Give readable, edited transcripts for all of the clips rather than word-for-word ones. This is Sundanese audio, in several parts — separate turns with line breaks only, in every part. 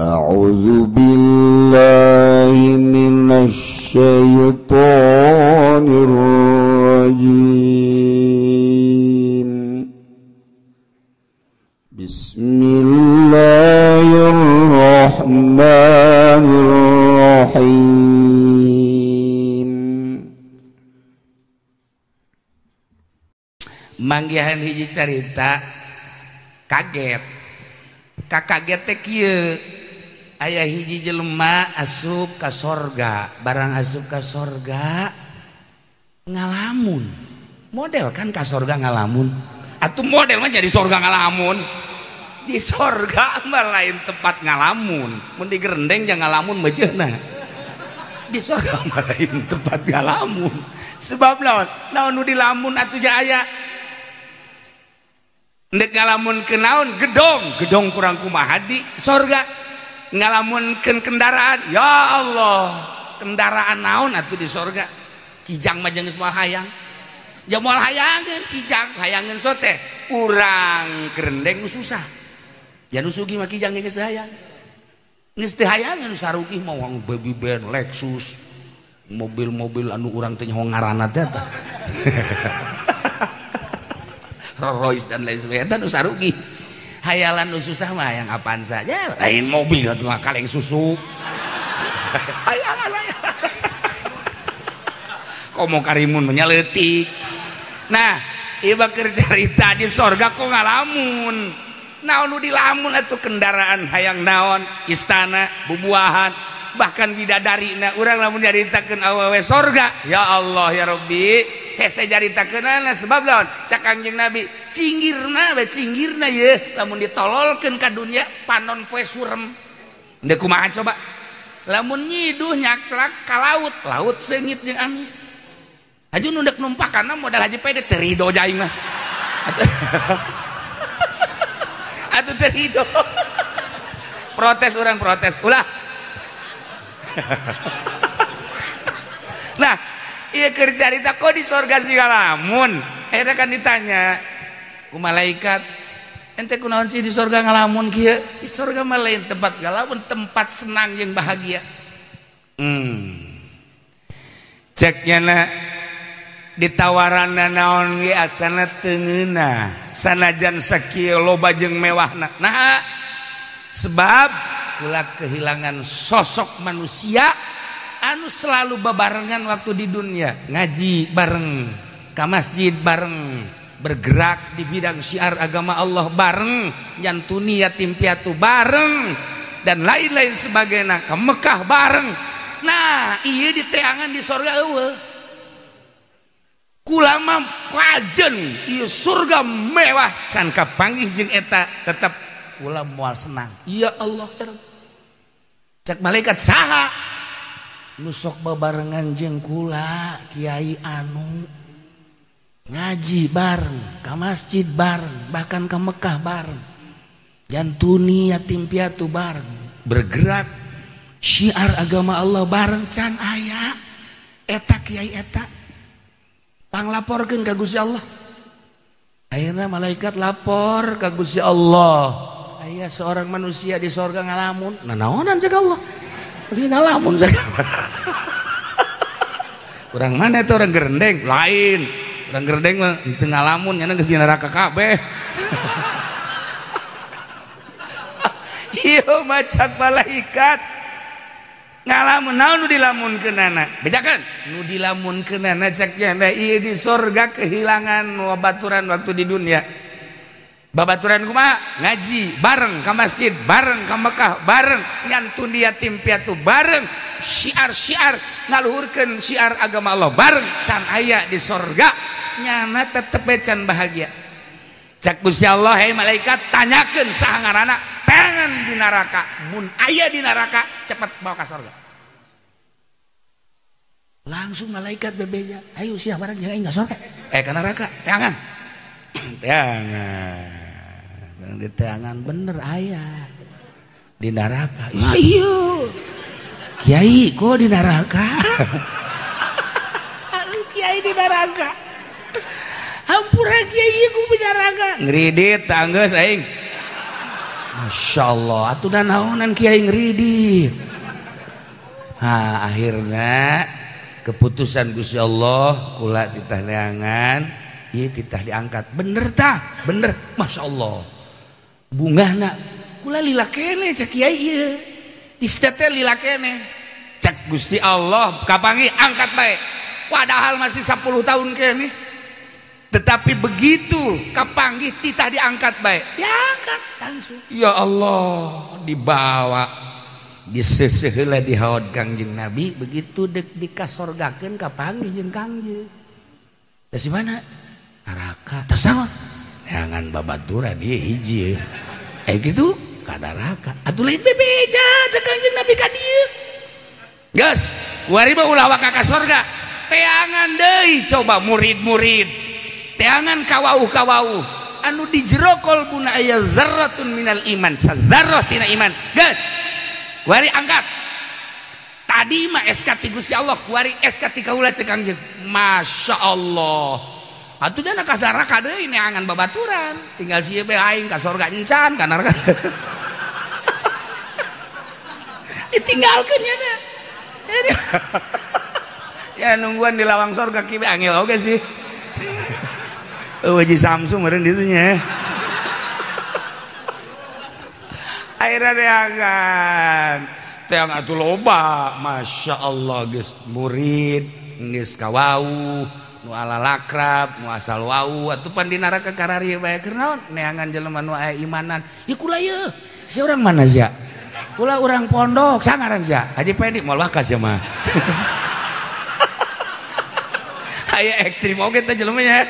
أعوذ بالله من الشيطان الرجيم. بسم الله الرحمن الرحيم.
Manggihan hiji carita kaget. Kaget teh kieu. Aya hiji jelema asup ka sorga, barang asup ka sorga ngalamun. Model kan ka sorga ngalamun. Atuh model mah jadi sorga ngalamun. Di sorga mah lain tempat ngalamun. Mun digerendeng jangan ngalamun mejeuna. Di sorga mah lain tempat ngalamun. Sebab naon? Naon nu dilamun atuh ja aya. Ndek ngalamun ke naon? Gedong, gedong kurang kumaha di sorga. Ngalamunkeun kendaraan, ya Allah, kendaraan naon atuh di sorga? Kijang mah jeung geus moal hayang. Ja moal hayangeun kijang, hayangeun sote. Urang kerendeng nu susah. Ya nu sugih mah kijang geus hayang. Geus teu hayangeun sarugih mah wang baby band, Lexus, mobil-mobil anu urang teh nyaho ngaranna teh tah. Rolls Royce dan lain sebagainya nu sarugih. Hayalan nu susah mah hayang apaan saja, lain mobil atuh mah kaleng susu. Hayalan hayalan. Komo karimun mah nyaleutik. Nah, ieu mah keur carita di sorga kok ngalamun. Naon nu dilamun atuh kendaraan hayang naon, istana, bubuahan, bahkan bidadarina. Urang lamun nyaritakeun awewe sorga, ya Allah ya Rabbi. Hese caritakeunana sebab naon? Cak Kangjeng Nabi, cinggirna we cinggirna ye lamun ditololkeun ka dunya panon poe surem. Ndek kumaha coba? Lamun nyiduh nyakslak ka laut, laut seungit jeung amis. Haju nu ndek numpakana modal haji pede teu rido jaing mah. Atuh teu rido. Protes urang protes, ulah. Nah, iya keur carita kok di sorga sih ngalamun. Akhirnya kan ditanya ku malaikat, ente kunaon sih di sorga ngalamun kieu? Di sorga mah lain tempat ngalamun, tempat senang jeung bahagia. Ceknya na ditawaranna naon ge asana teu ngeunah, sanajan sakieu loba jeung mewahna. Nah, sebab kula kehilangan sosok manusia anu selalu babarengan waktu di dunia, ngaji bareng, ka masjid bareng, bergerak di bidang syiar agama Allah bareng, nyantuni yatim piatu bareng, dan lain-lain sebagainya, ke Mekah bareng. Nah, iya diteangan di surga eueuh. Kula mah kajen ieu surga mewah can kapanggih jeung eta tetep kula moal senang. Ya Allah ya Rabb. Cek malaikat saha? Nusok babarengan jeung kula kiai anu ngaji bareng, ka masjid bareng, bahkan ke Mekah bareng, jantuni yatim piatu bareng, bergerak syiar agama Allah bareng, can aya eta kiai eta panglaporkeun ka Gusti Allah. Akhirnya malaikat lapor ka Gusti Allah, aya seorang manusia di sorga ngalamun. Nah naonan cek Allah? Dia ngalamun saya. Orang mana itu orang gerendeng? Lain. Orang gerendeng mah teu ngalamun nya geus di neraka kabeh. Ieu mah cak malaikat. Ngalamun naon nu dilamunkeunana? Bejakeun. Nu dilamunkeunana cak nya ieu di sorga kehilangan babaturan waktu di dunia. Babaturan kumaha? Ngaji bareng, ka masjid bareng, ka Mekah bareng, nyantun yatim piatu bareng, syiar-syiar ngaluhurkeun syiar agama Allah bareng, can aya di sorga nyana tetep can bahagia. Cak Gusti Allah, hei malaikat, tanyakeun saha ngaranna, tangan di neraka, mun aya di neraka cepet bawa ka sorga. Langsung malaikat bebeja, ayo sia bareng jeung aing ka sorga, ka neraka, teangan. Teangan. Di teangan bener ayah di neraka. Ya iya kiai kok di neraka? Aduh kiai di neraka, hampura kiai ku di neraka. Ngridit tanggeus aing. Masya Allah atuh naonan kiai ngridit. Ha akhirna keputusan Gusti Allah kula titah neangan ieu titah diangkat. Bener tah? Bener. Masya Allah. Bungahna kula lila keneh cek kiai ieu. Isteu teh lila keneh. Cek Gusti Allah kapanggih angkat bae. Padahal masih 10 tahun keneh. Tetapi begitu kapanggih titah diangkat bae. Diangkat langsung. Ya Allah, dibawa diseseh heula di haod Kangjeng Nabi, begitu dek dikasorgakeun kapanggih jeung Kangjeng. Tas di mana? Neraka. Tas naon? Neangan babaturan ieu hiji. Gitu ka neraka. Atuh lain bebeja cek Kangjeng Nabi ka dieu. Geus, kuari mah ulah waka ka sorga. Teangan deui coba murid-murid. Teangan kawauh-kawauh anu di jero kolbuna aya zarratun minal iman, sazarrah tina iman. Geus, kuari angkat. Tadi mah SK ti Gusti Allah, kuari SK ti kaula cek Kangjeng. Masya Allah. Atuh dana ka neraka deui neangan babaturan. Tinggal sieu bae aing ka sorga encan ka neraka. Ditinggalkeun nya da. Ya nungguan di lawang sorga kieu angel oge sih. Eueuh Samsung meureun ditu nya. Akhirna neangan. Teang atuh loba, Masya Allah geus murid, geus kawauh, nu ala lakrab, nu asal wau, atuh pan di neraka kararieu bae keur naon? Neangan jelema nu aya imanan. Ieu kula ieu. Si urang mana sia? Kula urang pondok, sangaran sia. Haji Pendi moal wakas sia mah. Aya ekstrim oge teh jelema nya.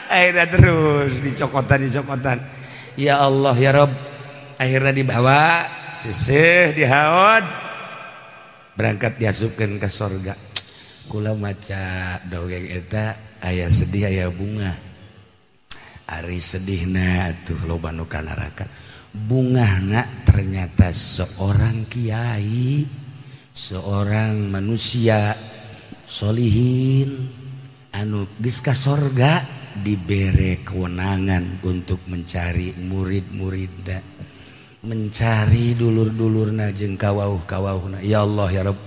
Akhirnya terus dicokotan. Ya Allah ya Rob. Akhirnya dibawa sisih dihaod berangkat diasupkeun ke sorga. Kula maca dongeng eta aya sedih aya bunga. Ari sedihna atuh loba nu ka neraka. Bungahna ternyata seorang kiai, seorang manusia solihin anu geus ka sorga dibere kewenangan untuk mencari murid-muridna, mencari dulur-dulurna jeung kawauh-kawauhna. Ya Allah ya Rabb,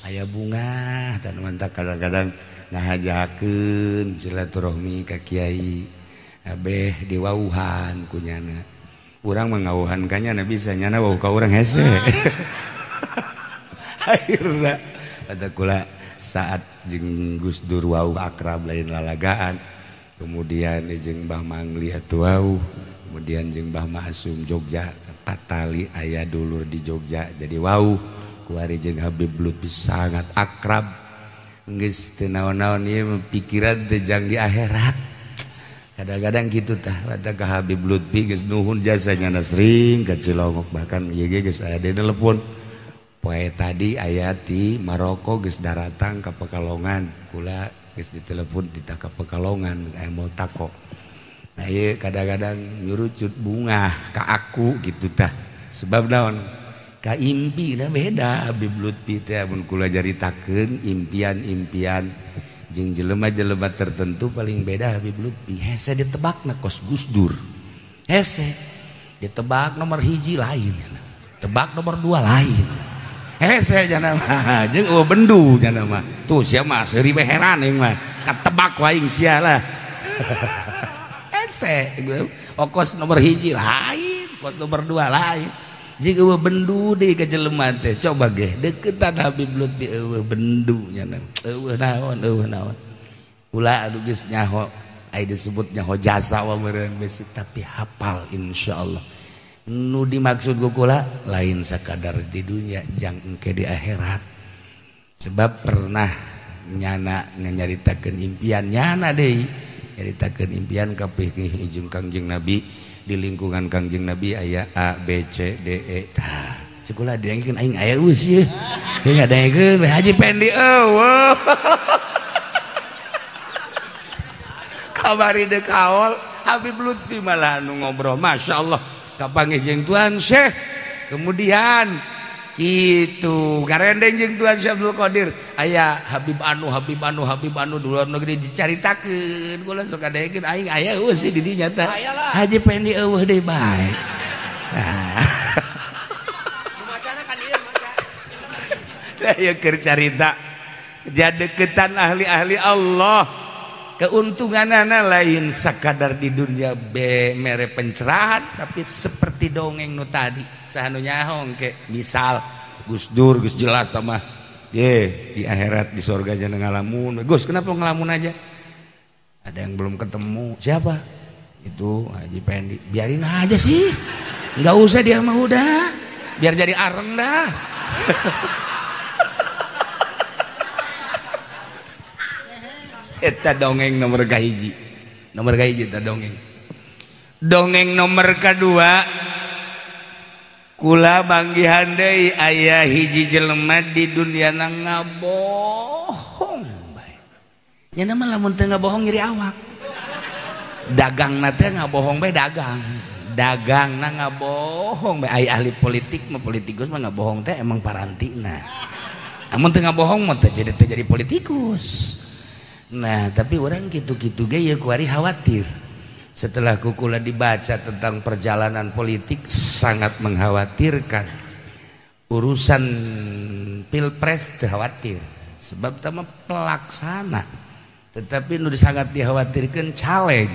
aya bunga tan mantak kadang-kadang ngahajakeun silaturahmi ka kiai abeh diwauhan kunyana. Urang mah ngawuhan ka nyana bisa nyana wauh ka urang hese. Akhirna pada kula saat jeung Gus Dur wauh akrab lain lalagaan. Kemudian jeung Mbah Mangli atuh wauh, kemudian jeung Mbah Ma'sum Jogja, patali aya dulur di Jogja jadi wauh. Kuari jeung Habib Lutfi sangat akrab. Geus teu naon-naon ieu pikiran teh jang di akhirat. Kadang-kadang gitu tah, pada ka Habib Lutfi geus nuhun jasanya sering ka Cilongok, bahkan ieu ge geus aya deui telepon. Poe tadi aya ti Maroko geus daratang ka Pekalongan, kula geus ditelepon titah ka Pekalongan aya multako. Nah ieu kadang-kadang nyurucut bunga ka aku gitu tah. Sebab naon? Ka impi na beda Habib Lutfi teh mun kula jaritakeun impian-impian jeung jelema-jelema tertentu paling beda Habib Lutfi. Hese ditebakna kos Gus Dur. Hese ditebak nomor hiji lain, tebak nomor 2 lain. Hese jana mah jeung eueuh bendu jana mah. Tuh sia mah seuri we heran aing mah. Katebak waing sia lah. Hese okos nomor hiji lain, kos nomor 2 lain. Jeung eueuh bendu deui ka jelema teh. Coba ge deukeutan Habib Lutfi eueuh bendu nya. Eueuh naon, eueuh naon. Kula anu geus nyaho, ai disebut nyaho jasa wa meureun besi tapi hafal insyaallah. Nu dimaksud ku kula lain sakadar di dunia jang engke di akhirat. Sebab pernah nyana nyaritakeun impian nyana deui, nyaritakeun impian ka pihih jeung Kangjeng Nabi. Di lingkungan Kangjeng Nabi aya A B C D E. Tah, cek kula diengkeun aing aya geus ieu. Ieu ngadengekeun Haji Pendi eueuh. Kabari deuk haol Habib Lutfi malah nu ngobrol. Masyaallah kapanggih jeung Tuan Syekh. Kemudian Gitu garendeng jeung Tuhan Syekh Abdul Qadir aya Habib anu Habib anu Habib anu di luar negeri dicaritakeun kula sok kadegeun aing aya eueuh sih di dinya teh Haji Pendi eueuh deui bae.
Macana kan ieu maca.
Lah ieu keur carita jadeketan ahli-ahli Allah keuntunganana lain sakadar di dunia be mere pencerahan tapi seperti dongeng nu tadi saha nu nyaho engke misal Gus Dur geus jelas tah mah ye di akhirat di surga jangan ngalamun. Gus kenapa ngalamun aja? Ada yang belum ketemu. Siapa? Itu Haji Pendi. Biarin aja sih. Enggak usah dia mah udah. Biar jadi areng dah. Eta dongeng nomor kahiji. Nomor kahiji eta dongeng. Dongeng nomor kedua kula manggihan deui aya hiji jelema di dunia ngabohong bae. Nya mah lamun teu ngabohong nyeri awak. Dagangna teh ngabohong bae dagang. Dagangna ngabohong bae. Aya ahli politik mah politikus mah ngabohong teh emang parantina. Amun teu ngabohong mah teu jadi politikus. Nah, tapi orang gitu-gitu ge ieu kuari khawatir. Setelah kukula dibaca tentang perjalanan politik sangat mengkhawatirkan. Urusan pilpres khawatir sebab tama pelaksana. Tetapi nu sangat dikhawatirkan caleg.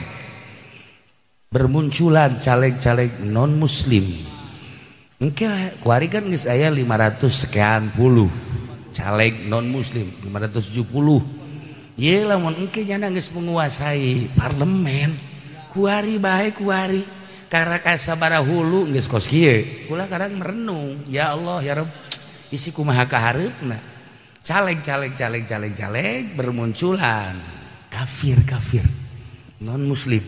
Bermunculan caleg-caleg non muslim. Engke kuari kan geus aya 500 sekian puluh caleg non muslim, 570. Ye lamun engke nyana geus menguasai parlemen. Kuari bae kuari karaka sabaraha hulu geus kos kieu. Kula kadang merenung, ya Allah ya Rabb, isi kumaha kahareupna. Caleg caleg caleg caleg caleg bermunculan kafir kafir non muslim.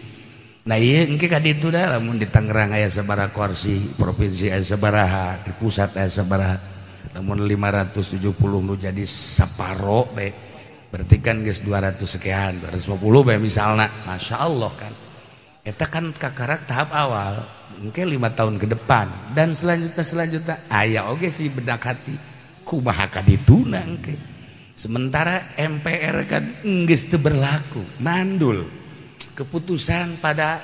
Nah ieu engke ka ditu da lamun di Tangerang aya sabaraha kursi, provinsi aya sabaraha, di pusat aya sabaraha. Lamun 570 nu jadi saparo bae. Berarti kan geus 200 sekian, 250 bae misalna. Masya Allah kan. Eta kan kakarak tahap awal, mungkin 5 tahun ke depan dan selanjutnya aya oge sih bedak hati kumaha ka dituna engke. Sementara MPR kan geus teu berlaku, mandul. Keputusan pada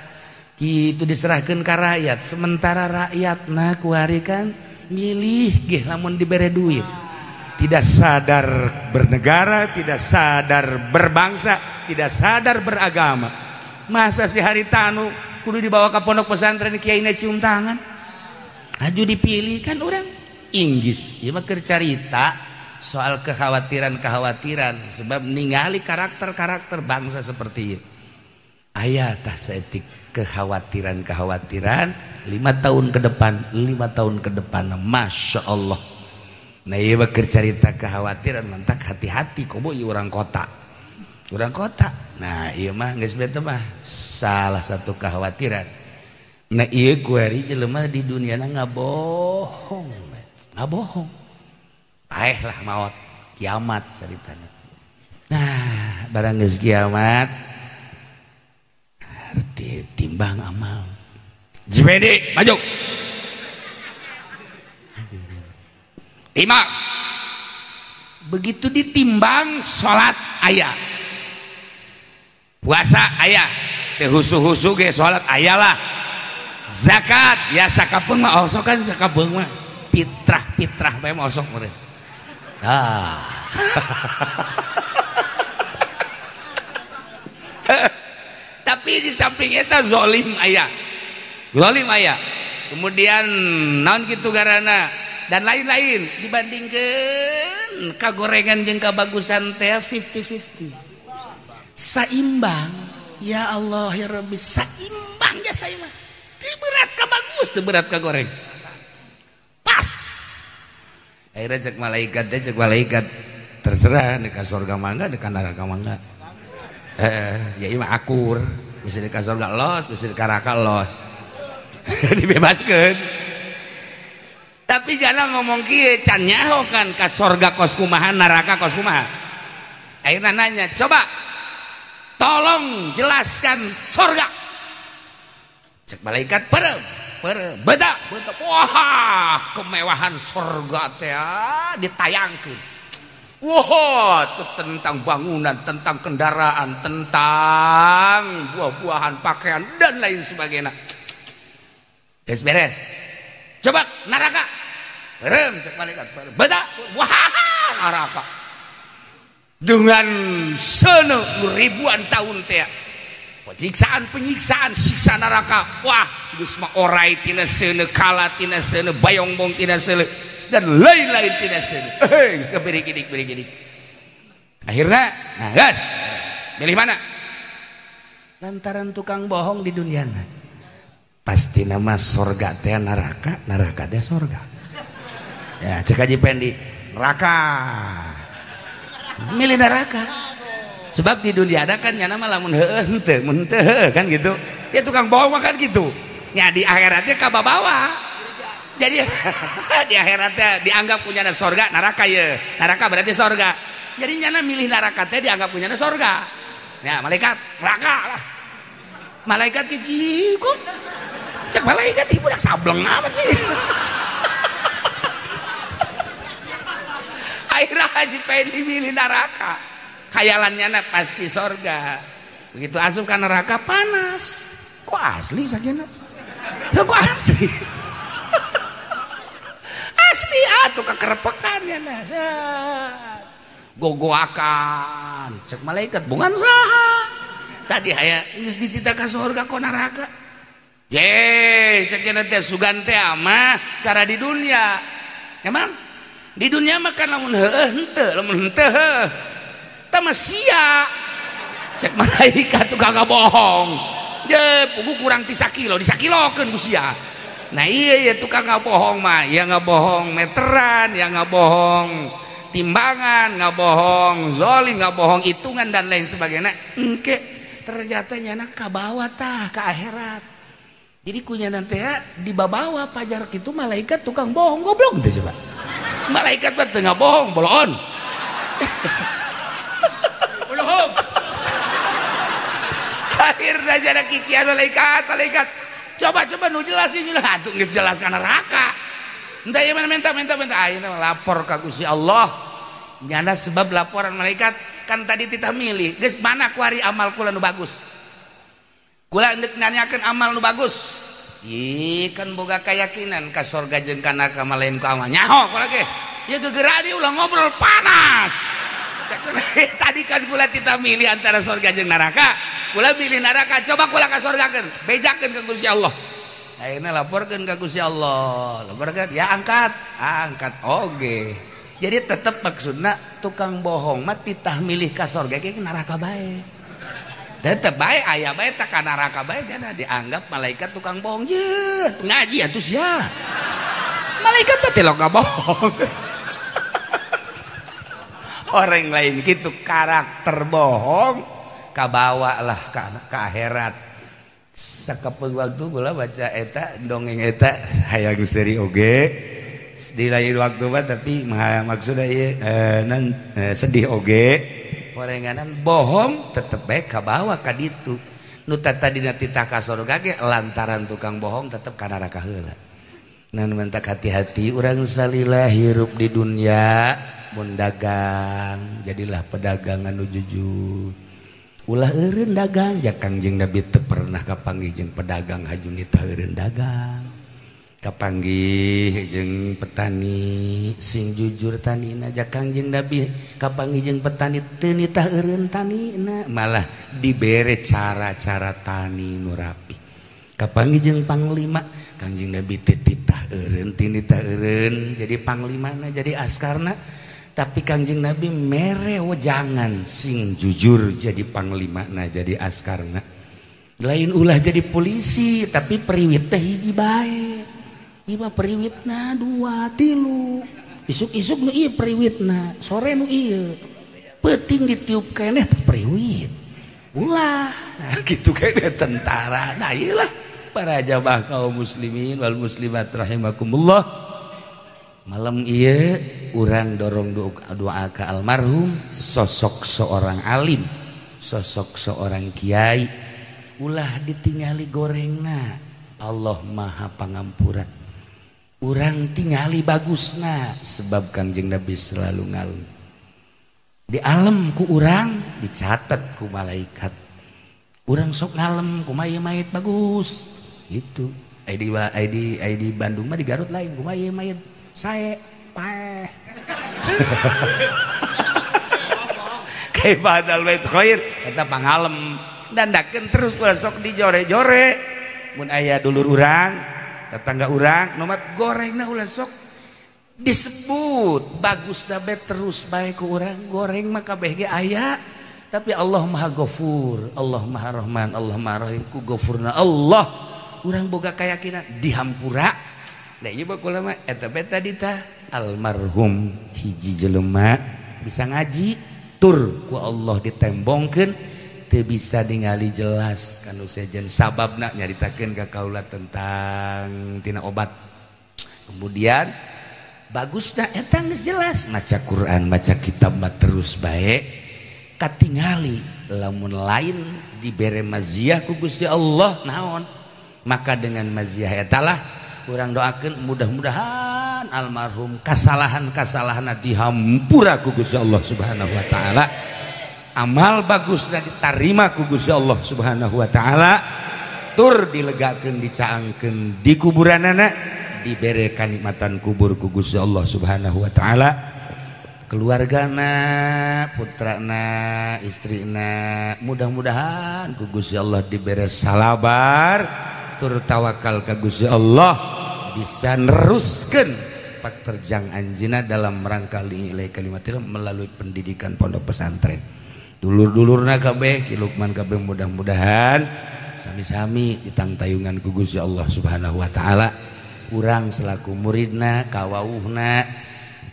kitu diserahkeun ka rakyat, sementara rakyatna kuari kan milih ge lamun dibere duit. Tidak sadar bernegara, tidak sadar berbangsa, tidak sadar beragama. Masa si Haritanu kudu dibawa ke pondok pesantren kiai cium tangan? Aju dipilih kan orang Inggris. Ieu mah keur carita soal kekhawatiran-kekhawatiran sebab ningali karakter-karakter bangsa seperti itu. Aya tah saeutik kekhawatiran-kekhawatiran 5 tahun ke depan, 5 tahun ke depan. Masya Allah. Nah ieu mah keur carita kekhawatiran mantak hati-hati komo ieu urang kota. Urang kota. Nah ieu mah geus beta mah salah satu kekhawatiran. Nah ieu kuari jelema di duniana ngabohong. Ngabohong. Paeh lah maot kiamat caritana. Nah, barang geus kiamat ditimbang amal. Jibedi maju. Timbang. Begitu ditimbang salat aya. Puasa aya, teu husu-husu ge salat aya lah. Zakat ya sakapeung mah osok kan sakapeung mah fitrah-fitrah bae mah osok meureun. Ah. Tapi di samping eta zalim aya. Zalim aya. Kemudian naon kitu garana dan lain-lain dibandingkeun kagorengan jeung kabagusan teh 50-50. Saimbang, ya Allah ya Rabbi, saimbang ya saimbang. Teu berat ka bagus, teu berat ka goreng. Pas. Akhirnya cek malaikat teh cek malaikat terserah di ka surga mangga di ka neraka mangga. Ya ieu mah akur, bisa di ka surga los, bisa di ka neraka los. Dibebaskeun. Tapi jangan ngomong kieu can nyaho kan ka surga kos kumaha neraka kos kumaha. Akhirnya nanya, coba tolong jelaskan surga. Cek malaikat perem. peureum beda wah kemewahan surga teh ditayangkeun. Wah, itu tentang bangunan, tentang kendaraan, tentang buah-buahan, pakaian dan lain sebagainya. Geus beres. Coba neraka. Peureum cek malaikat peureum. Beda wah neraka. Dengan seuneu ribuan tahun teh. Penyiksaan, penyiksaan, siksa neraka. Wah, geus mah orai tina seuneu, kala tina seuneu, bayongbong tina seuneu, dan lain-lain tina seuneu. Heuh, geus berikidik-berikidik. Akhirna, nah geus. Milih mana? Lantaran tukang bohong di dunia. Pasti nama sorga teh neraka, neraka teh sorga. Ya, cek Haji Pendi, neraka. Milih neraka. Sebab di dunia ada kan nyana mah lamun heueuh henteu, mun henteu heueuh kan gitu. Ya tukang bohong mah kan gitu. Nya di akhiratnya kababawa. Jadi di akhiratnya dianggap punya sorga, neraka ye. Neraka berarti sorga. Jadi nyana milih neraka teh dianggap punya sorga. Ya malaikat neraka lah. Malaikat kecil kok. Cek malaikat ibu budak sableng apa sih? Akhirnya Haji Pendi milih neraka. Khayalannya nak pasti sorga. Begitu asup ke neraka panas. Kok asli sakitnya? Ya kok asli? Asli atuh kekerepekan ya nah. Gogoakan. Cek malaikat bungan saha. Tadi aya geus dititah ka sorga kok neraka. Ye, cek teh sugan teh mah cara di dunia. Emang di dunia mah kan lamun heueuh henteu, lamun henteu heueuh. Tama sia cek malaikat tukang bohong je pugu kurang ti sakilo disakilokeun ku sia. Nah iya ya tukang bohong mah ya ngabohong meteran, ya ngabohong timbangan, ngabohong zolim, ngabohong hitungan dan lain sebagainya. Engke ternyata nyana kabawa tah ka akhirat. Jadi kunya nanti ya dibabawa pajar kitu malaikat tukang bohong goblok teh coba. Malaikat mah teu ngabohong boloon. Akhirnya jadi kikian malaikat, malaikat. Coba-coba nu jelasin lah, atuh geus jelas ka neraka. Entah ieu mana minta. Ayeuna lapor ka Gusti Allah. Nyana sebab laporan malaikat kan tadi titah milih. Geus mana kuari amal kula nu bagus? Kula endek nanyakeun amal nu bagus. Ih, kan boga keyakinan ka sorga jeung ka neraka mah lain ku amal. Nyaho kula ge. Ya gegeura ulah ngobrol panas. Tadi kan kula titah milih antara sorga jeung neraka. Kula milih neraka, coba kula ka sorgakeun, bejakeun ka Gusti Allah. Ayeuna laporkeun ka Gusti Allah. Laporkeun, ya angkat, angkat oge. Jadi tetep maksudna tukang bohong mah titah milih ka sorga ge neraka bae. Tetep bae aya bae tah ka neraka bae jana dianggap malaikat tukang bohong. Ye, ngaji atuh sia. Malaikat teh tilok bohong. Orang lain gitu karakter bohong kabawa lah ke akhirat. Sakapeung waktu kula baca eta dongeng eta hayang seuri oge di lain waktu mah tapi maksudna ieu sedih oge horenganan bohong tetep bae kabawa ka ditu. Nu tadina titah ka sorga ge lantaran tukang bohong tetep ka neraka heula. Nan mentak hati-hati urang salila hirup di dunia mun dagang jadilah pedagang anu jujur. Ulah eureun dagang ja Kangjeng Nabi teu pernah kapanggih jeung pedagang haju nitah eureun dagang. Kapanggih jeung petani sing jujur tanina ja Kangjeng Nabi kapanggih jeung petani teu nitah eureun tanina malah dibere cara-cara tani nu rapi. Kapanggih jeung panglima Kangjeng Nabi teu titah eureun teu nitah eureun jadi panglimana jadi askarna. Tapi Kangjeng Nabi mere wejangan sing jujur jadi panglimana jadi askarna. Lain ulah jadi polisi tapi periwit teh hiji bae. Ieu mah periwitna 2 3. Isuk-isuk nu ieu periwitna, sore nu ieu. Peuting ditiup keneh teh periwit. Ulah. Nah kitu keneh tentara. Nah ieu lah para jamaah kaum muslimin wal muslimat rahimakumullah. Malam iya urang dorong doa ke almarhum sosok seorang alim, sosok seorang kiai. Ulah ditingali gorengna. Allah Maha Pangampura. Urang tingali bagusna sebab Kangjeng Nabi selalu ngalem. Di alam ku urang dicatat ku malaikat. Urang sok ngalem kumaha ieu mayit bagus gitu. Ai di Bandung mah di Garut lain kumaha ieu mayit sae paeh. Kaifa hadzal bait khair eta pangalem dandakeun terus ulah sok dijore-jore. Mun aya dulur urang, tetangga urang nomat gorengna ulah sok disebut bagus dabe terus bae ku urang goreng mah kabeh ge aya. Tapi Allah Maha Ghafur, Allah Maha Rahman, Allah Maha Rahim ku ghafurna Allah. Urang boga keyakinan dihampura. Da ieu bae kula mah eta bae tadi tah almarhum hiji jelema bisa ngaji tur ku Allah ditembongkeun teu bisa ningali jelas kanu sejen sababna nyaritakeun ka kaula tentang tina obat. Kemudian bagusna eta geus jelas maca Quran, maca kitab mah terus bae. Katingali lamun lain dibere maziah ku Gusti Allah naon maka dengan maziah etalah urang doakeun mudah-mudahan almarhum kasalahan-kasalahanna dihampura ku Gusti Allah Subhanahu wa taala, amal bagusna ditarima ku Gusti Allah Subhanahu wa taala, tur dilegakeun dicaangkeun di kuburanana dibere kanikmatan kubur ku Gusti Allah Subhanahu wa taala. Keluargana, putrana, istrina, mudah-mudahan ku Gusti Allah dibere salabar tur tawakal ka Gusti Allah bisa neruskeun sepak terjang anjeunna dalam rangka li'ilai kalimatil melalui pendidikan pondok pesantren. Dulur-dulurna kabeh Ki Lukman kabeh mudah-mudahan sami-sami ditangtayungan ku Gusti Allah Subhanahu wa taala. Urang selaku muridna, kawauhna,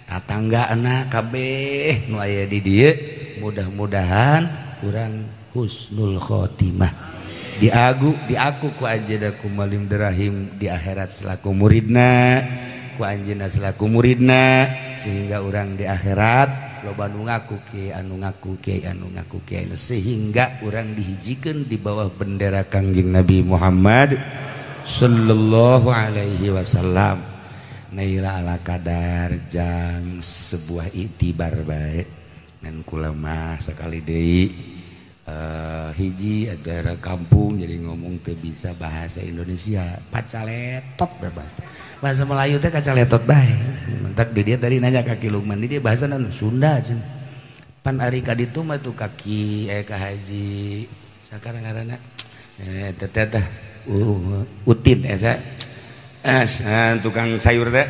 tatangga anak kabeh nu aya di dieu mudah-mudahan urang husnul khotimah diagu diaku ku anjeunna ku Malim Derahim di akhirat selaku muridna ku anjeunna selaku muridna sehingga urang di akhirat loba nu ngaku kiai anu ngaku kiai anu ngaku kiai sehingga urang dihijikeun di bawah bendera Kangjeng Nabi Muhammad sallallahu alaihi wasallam. Naila ala kadar jang sebuah iktibar baik dan kula mah sekali deui hiji antara kampung jadi ngomong teu bisa bahasa Indonesia pacaletot bebas bahasa Melayu teh kacaletot bae mentak di dia tadi nanya ka Ki Lukman di dia bahasa naon Sunda cenah pan ari ka ditu mah tuh kaki ka haji sakarang ngaranna teh teh Utin esa tukang sayur teh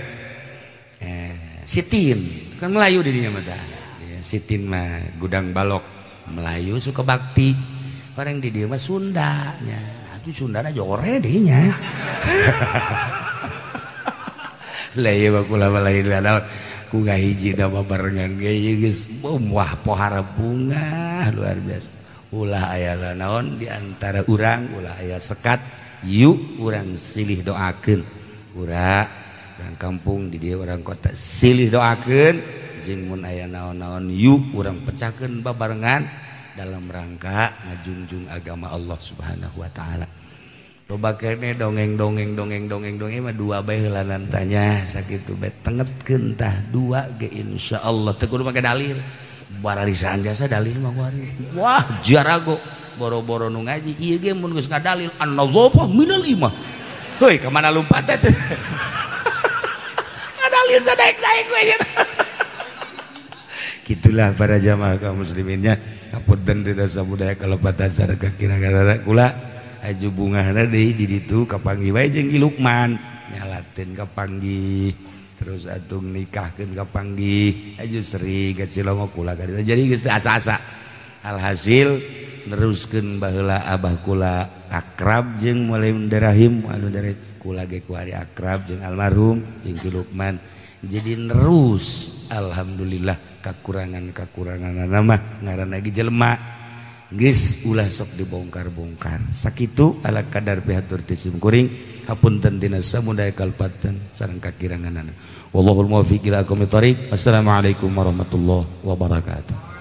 Sitin kan Melayu di dinya mah tah Sitin mah gudang balok Melayu suka bakti orang di dieu mah Sunda nya atuh Sundana jore dinya lah ieu mah kula mah lain naon ku ngahiji da babarengan ge ieu geus wah pohara bunga luar biasa ulah aya naon di antara urang ulah aya sekat yuk urang silih doakeun urang kampung di dieu urang kota silih doakeun jeung mun aya naon-naon yuk urang pecahkeun babarengan dalam rangka ngajungjung agama Allah Subhanahu wa taala. Loba kene dongeng-dongeng dongeng-dongeng mah dua bae heulanan tanya sakitu bae tengetkeun tah dua ge insyaallah teu kudu make dalil. Bararisan jasa dalil mah kuari. Wah jarago boro-boro nu ngaji ieu ge mun geus ngadalil an-nazafah minal iman. Heuy ka mana lumpat teh? Ngadalil sadaek-daek we. Gitulah para jamaah kaum musliminnya. Kapunten teu sabudaya kalepatan sareng kira-kira kula aju bungahna deui di ditu kapanggih wae jeung Ki Lukman nyalateun kapanggih terus atuh nikahkeun kapanggih aju seri ka Cilongok kula ka ditu. Jadi geus teu asa-asa. Alhasil neruskeun baheula abah kula akrab jeung Malim Derahim anu dari kula ge kuari akrab jeung almarhum jeung Ki Lukman. Jadi nerus alhamdulillah kakurangan-kakuranganana mah ngaranna ge jelema geus ulah sok dibongkar-bongkar sakitu ala kadar pihatur ti sim kuring hapunten tina samudaya kalpatan sareng kakiranganana wallahul muwaffiq ila aqwamit thoriq. Wassalamualaikum warahmatullahi wabarakatuh.